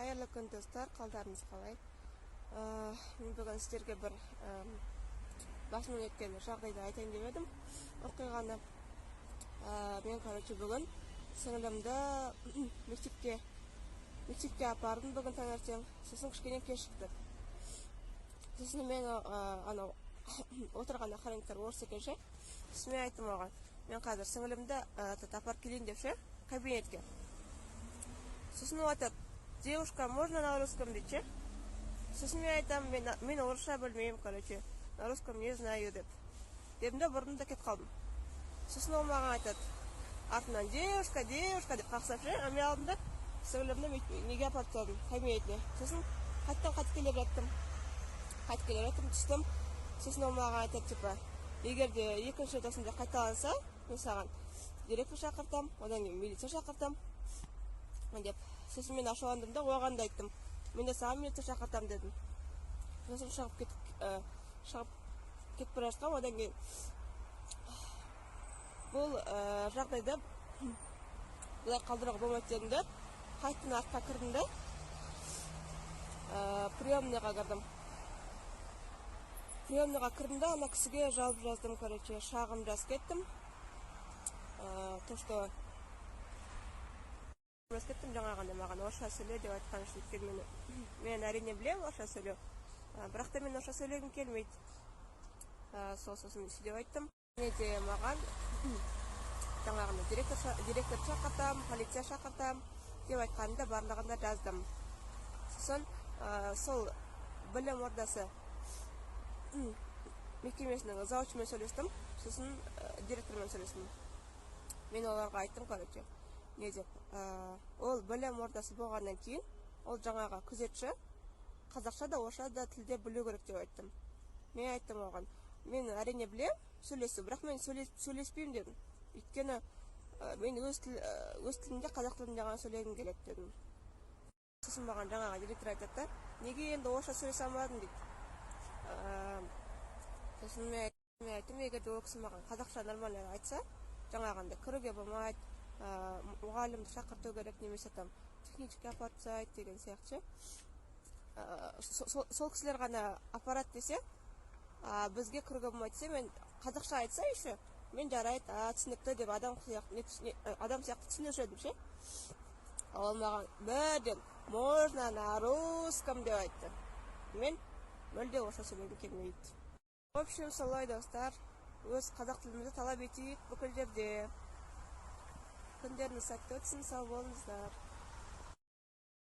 Қайырлы күн, достар! Қалдарыңыз қалай? Мен бүгін сіздерге бір басымнан өткен жағдайды айтайын деп едім, оқиғаны. Мен, короче, бүгін сіңілімді мектепке апардым бүгін таңертең. Сосын кішкене кешіктік. Сосын мен анау отырған охранниктер орыс екен ше. Сосын мен айттым оған: мен қазір сіңілімді этот, апарып келейін деп ше, кабинетке. Сосын ол айтады: «Девушка, можно на русском?» — дейді ше. Сосын мен айтамын: Мен орысша білмеймін, короче, на русском не знаю», — деп дедім де, бұрдым да, кетіп қалдым. Сосын ол маған айтады артынан: «Девушка, девушка», — деп қақсап ше. А мен алдым да, сіңілімді неге апарып тастадым, кабинетіне. Сосын қайтадан қайтып келе жаттым, қайтып келе жаттым, түстім. Сосын ол маған айтады, типа: «Егер де екінші рет осындай қайталанса, мен саған директор шақыртамын, одан кейін милиция шақыртамын», — деп. Сосын мен ашуландым да, оған да айттым: «Мен де саған милиция шақыртамын», — дедім. Сосын шығып кетіп бара жатқанмын. Одан кейін бұл жағдайды бұлай қалдыруға болмайды дедім де, қайтадан артқа кірдім да, приемныйға кірдім. Приемныйға кірдім да, ана кісіге жалоб жаздым, короче, шағым жазып кеттім. То что жазып кеттім жаңағындай, маған орысша сөйле деп айтқан үшін. Өйткені мен әрине білемін орысша сөйлеу, бірақ та мен орысша сөйлегім келмейді. Сол сосын сөйтіп айттым. Және де маған жаңағындай директор шақыртамын, полиция шақыртамын деп айтқанымды барлығын да жаздым. Сосын сол білім ордасы мекемесінің завучымен сөйлестім, сосын директормен сөйлестім. Мен оларға айттым, короче, не деп, ол білім ордасы болғаннан кейін, ол жаңағы күзетші қазақша да, орысша да тілде білу керек деп айттым. Мен айттым оған: мен әрине білемін сөйлесу, бірақ мен сөйлеспеймін дедім, өйткені мен өз тілімде, қазақ тілінде ғана сөйлегім келеді дедім. Сосын маған жаңағы директор айтады да: «Неге енді орысша сөйлесе алмадың?» — дейді. Сосын мен айттым: егер де ол кісі маған қазақша нормально айтса, жаңағындай кіруге болмайды, мұғалімді шақырту керек немесе там технический апарып тастайды деген сияқты ше, сол кісілер ғана апарады десе, а бізге кіруге болмайды десе, мен қазақша айтса еще, мен жарайды, а, түсінікті деп адам сияқты, адам сияқты түсінуші едім ше. Ол маған бірден «Можно на русском?» деп айтты. Мен мүлде орысша сөйлегім келмейді. В общем, солай, достар. Өз қазақ тілімізді талап етейік бүкіл жерде. Күндеріңіз сәтті өтсін, сау болыңыздар.